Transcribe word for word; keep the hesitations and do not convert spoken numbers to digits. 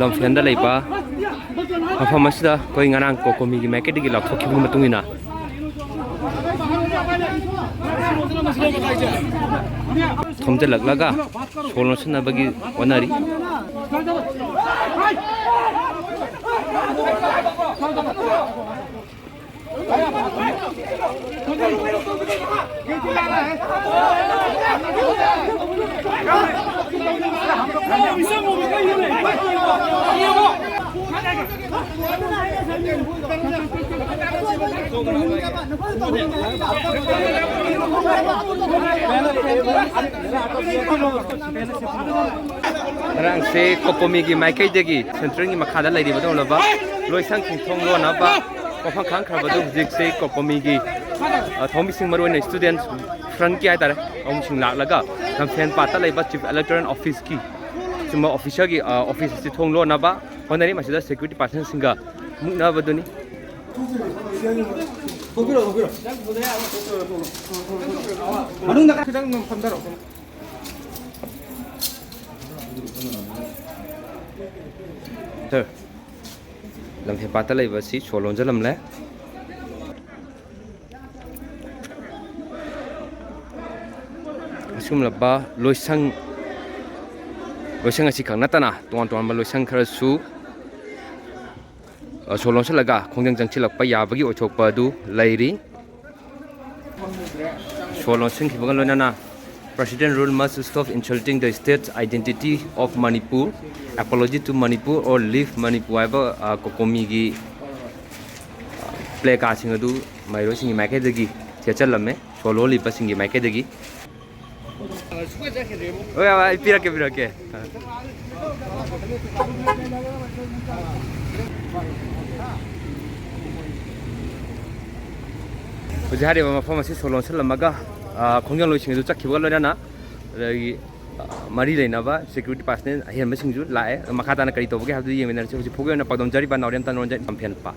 ꯂꯝꯐꯦꯜꯗ ꯂꯩꯕ ꯃꯐꯝ ꯑꯁꯤꯗ ꯑꯩꯈꯣꯏ ꯉꯔꯥꯡ ꯀꯣꯀꯣꯃꯤꯒꯤ ꯃꯥꯏꯀꯩꯗꯒꯤ ꯂꯥꯎꯊꯣꯛꯈꯤꯕꯒꯤ ꯃꯇꯨꯡ ꯏꯟꯅ ꯊꯣꯝꯖꯤꯜꯂꯛꯂꯒ ꯁꯣ ꯂꯣꯟꯁꯤꯟꯅꯕꯒꯤ ꯍꯣꯠꯅꯔꯤ꯫ ꯉꯔꯥꯡꯁꯦ ꯀꯣꯀꯣꯃꯤꯒꯤ ꯃꯥꯏꯀꯩꯗꯒꯤ ꯁꯦꯟꯇ꯭ꯔꯦꯜꯒꯤ ꯃꯈꯥꯗ ꯂꯩꯔꯤꯕ ꯑꯗꯨꯒꯨꯝꯂꯕ ꯂꯣꯏꯁꯪ ꯈꯤꯡꯊꯣꯡ ꯂꯣꯟꯅꯕ ꯋꯥꯐꯝ ꯈꯪꯈ꯭ꯔꯕꯗꯨ ꯍꯧꯖꯤꯛꯁꯦ ꯀꯣꯀꯣꯃꯤꯒꯤ, ꯑ, ꯊꯧꯃꯤꯁꯤꯡ, ꯃꯔꯨꯑꯣꯏꯅ students front ꯀꯤ ꯍꯥꯏꯇꯥꯔꯦ, ꯊꯧꯃꯤꯁꯤꯡ ꯂꯥꯛꯂꯒ ꯂꯝꯐꯦꯜ ꯄꯥꯠꯇ ꯂꯩꯕ Chief Electoral Office ꯀꯤ ꯁꯨꯝꯕ officer ꯒꯤ, ꯑ, office ꯑꯁꯤ ꯊꯣꯡ ꯂꯣꯟꯅꯕ ꯍꯣꯠꯅꯔꯤ꯫ ꯃꯁꯤꯗ security person ꯁꯤꯡꯒ ꯃꯨꯛꯅꯕꯗꯨꯅꯤ꯫ ꯊꯣꯛꯄꯤꯔꯣ, ꯊꯣꯛꯄꯤꯔꯣ꯫ ꯃꯅꯨꯡꯗ ꯈꯤꯇꯪ ꯐꯝꯊꯔꯛꯑꯣ꯫ Sir, ꯂꯝꯐꯦꯜ ꯄꯥꯠꯇ ꯂꯩꯕ ꯑꯁꯤ ꯁꯣ ꯂꯣꯟꯖꯜꯂꯝꯂꯦ꯫ ꯑꯁꯤꯒꯨꯝꯂꯕ ꯂꯣꯏꯁꯪ, ꯂꯣꯏꯁꯪ ꯑꯁꯤꯈꯛ ꯅꯠꯇꯅ ꯇꯣꯉꯥꯟ ꯇꯣꯉꯥꯟꯕ ꯂꯣꯏꯁꯪ ꯈꯔꯁꯨ, ꯑ, ꯁꯣ ꯂꯣꯟꯁꯤꯜꯂꯒ ꯈꯣꯡꯖꯪ ꯆꯪꯁꯤꯜꯂꯛꯄ ꯌꯥꯕꯒꯤ ꯑꯣꯏꯊꯣꯛꯄ ꯑꯗꯨ ꯂꯩꯔꯤ꯫ ꯁꯣ ꯂꯣꯟꯁꯤꯟꯈꯤꯕꯒ ꯂꯣꯏꯅꯅ "President rule must stop insulting the state's identity of Manipur, apology to Manipur or leave Manipur" ꯍꯥꯏꯕ, ꯑ, ꯀꯣꯀꯣꯃꯤꯒꯤ, ꯑ, placard ꯁꯤꯡ ꯑꯗꯨ ꯃꯍꯩꯔꯣꯏꯁꯤꯡꯒꯤ ꯃꯥꯏꯀꯩꯗꯒꯤ ꯊꯦꯠꯆꯜꯂꯝꯃꯦ, ꯁꯣ ꯂꯣꯜꯂꯤꯕꯁꯤꯡꯒꯤ ꯃꯥꯏꯀꯩꯗꯒꯤ꯫ ꯍꯣꯏ, ꯍꯣꯏ, ꯑꯩ ꯄꯤꯔꯛꯀꯦ, ꯄꯤꯔꯛꯀꯦ꯫ ꯍꯧꯖꯤꯛ ꯍꯥꯏꯔꯤꯕ ꯃꯐꯝ ꯑꯁꯤ ꯁꯣ ꯂꯣꯟꯁꯤꯜꯂꯝꯃꯒ, ꯑ, ꯈꯣꯡꯖꯪꯂꯣꯏꯁꯤꯡ ꯑꯗꯨ ꯆꯠꯈꯤꯕꯒ ꯂꯣꯏꯅꯅ ꯑꯗꯒꯤ, ꯑ, ꯃꯔꯤ ꯂꯩꯅꯕ security personnel ꯑꯍꯦꯟꯕꯁꯤꯡꯁꯨ ꯂꯥꯛꯑꯦ꯫ ꯑꯗꯣ ꯃꯈꯥ ꯇꯥꯅ ꯀꯔꯤ ꯇꯧꯕꯒꯦ ꯍꯥꯏꯕꯗꯨ ꯌꯦꯡꯃꯤꯟꯅꯔꯁꯤ꯫ ꯍꯧꯖꯤꯛ ꯐꯥꯎꯒꯤ ꯑꯣꯏꯅ ꯄꯥꯎꯗꯝꯖꯔꯤꯕ ꯅꯥꯎꯔꯦꯝ ꯇꯝꯅꯣꯟꯖꯩ ꯂꯝꯐꯦꯜ ꯄꯥꯠ꯫